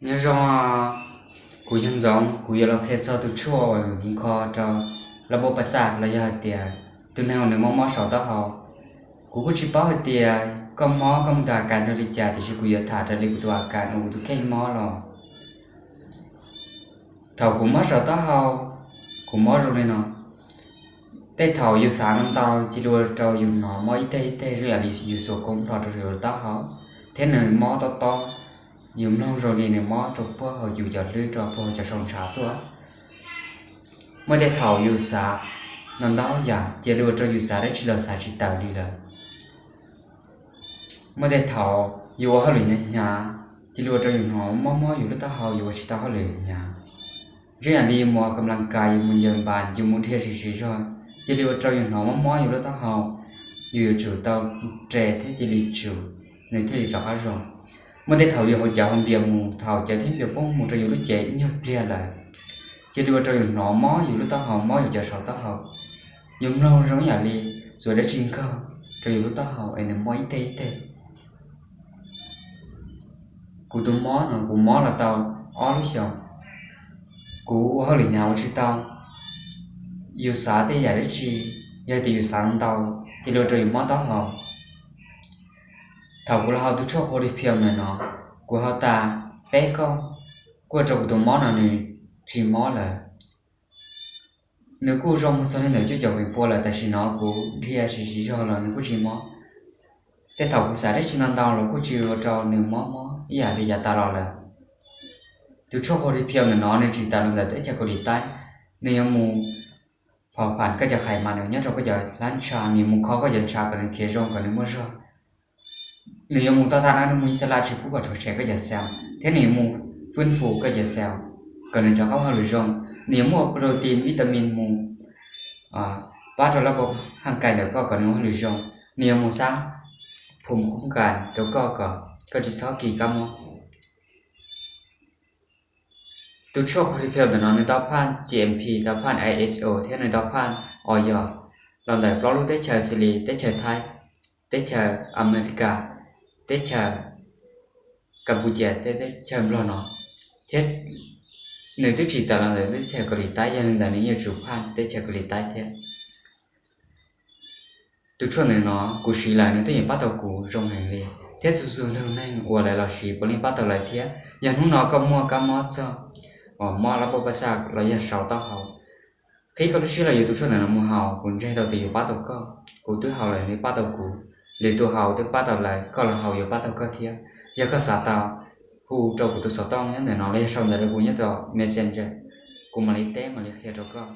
Nyob zoo, kuv yog Ntxoov, kuv yuav los qhia txog tus tshuaj uas mus kho rau lab npauj paj xaj los yog hais tias tus neeg uas nws mob mob saum taub hau. Kuv kuj tsis paub hais tias koj mob koj mus tau a kas nrog li cas, tiam sis kuv yuav tham raws li kuv tus a kas uas kuv tus kheej mob los. Thaum kuv mob saum taub hau, kuv mob zoo li no. Tej thaum yus xav ntau ntau cia li ua rau yus hnov mob ib teg ib teg zoo yam li yus xuas koob nplho rau yus lub taub hau, thiab nws mob tob tob, yus mloog zoo li nws mob rau puag hauv yus cov hlwb rau puag hauv cov saum ntshav tuaj. Muaj tej thaum yus xav ntau ntau yam cia li ua rau yus xav dab tsi los xav tsis tawm li lawm. Muaj tej thaum yus ua hauj lwm hnyav hnyav, cia li ua rau yus hnov mob mob yus lub taub hau, yus ua tsis tau hauj lwm hnyav. Zoo yam li mus ua kam las kas, yus mus ncaws npas, yus mus dhia siv siv zog, cia li ua rau yus hnov mob mob yus lub taub hau, yus yuav tsum tau res thiab cia li tsum, nws thiaj li rov qab zoo. Muaj tej thaum yus haus cawv haus npias mus, thaum cawv thiab npias poob mus rau yus lub cev ib nyuag pliag lawm, cia li ua rau yus hnov mob yus lub taub hau, mob yus cov saum taub hau. Yus mloog zoo yam li txuas dab tsi nkaug rau yus lub taub hau es nws mob ib teg ib teg. Kuv tus mob no kuv mob los tau ob lub xyoos. Kuv ua hauj lwm hnyav ua tsis tau, yus xav tej yam dab tsi, yog tias yus xav ntau, cia li ua rau yus mob taub hau. Thaum kuv los haus tus tshuaj Qhua Li Phiau ntawm no, kuv haus tas peb koj, kuj ua rau kuv tus mob no nws tsis mob lawm. Nws kuj zoo mus txog li ntawm cuaj caum feem pua lawm, tam sim no kuv dhia siv siv zog los nws kuj tsis mob. Tej thaum kuv xav dab tsi ntau ntau los kuj tsis ua rau nws mob mob ib yam li yav tas los lawm. Tus tshuaj Qhua Li Phiau ntawm no nws tsim tawm los ntawm teb chaws Kaus Lim Taib. Nws yuav mus phom pham koj cov qhais mas nws nyob rau koj cov hlab ntsha, nws yuav mus kho koj cov ntsha kom nws khiav zoo kom nws muaj zog. Nws yuav mus tau tag nrho, nws mus ib xas las tsis pub kom rhuav tshem koj cov xees, thiab nws yuav mus fwb fum koj cov xees kom nws rov qab ua hauj lwm zoo. Nws yuav muaj protein, vitamin mus pab rau lab npauj haj kais ntawm koj kom nws ua hauj lwm zoo. Nws yuav mus xab phum khub kas rau koj kom koj tsis txhob kis kab mob. Tus tshuaj Qhua Li Phiau ntawm no nws tau phaj G M P, tau phaj I S O thiab nws tau phaj O Y los ntawm plaub lub teb chaws xws li teb chaws Thaib, teb chaws Amelikas, teb chaws Kampuchia thiab teb chaws Nplog no, thiab nws twb tsim tawm los ntawm teb chaws Kaus Lim Taib, yog li ntawd nws yuav tsum phaj teb chaws Kaus Lim Taib thiab. Tus tshuaj ntawm no kuv siv lawm nws twb yeej pab tau kuv zoo heev li, thiab txhua txhua tus neeg uas lawv los siv puav leej pab tau lawv thiab. Yog hnub no koj muaj kab mob txog uas mob lab npauj paj xaj los yog saum taub hau, qhib koj lub siab los yuav tus tshuaj ntawm no mus haus, kuv ntseeg tau tias yuav pab tau koj. Kuv twb haus lawm nws pab tau kuv, lwm tus haus twb pab tau lawv, koj los haus yuav pab tau koj thiab. Yog koj xav tau, hu rau kuv tus xov tooj nyob ntawm no los yog sau ntawv rau kuv nyob rau Messenger, kuv mam li teb mam li qhia rau koj.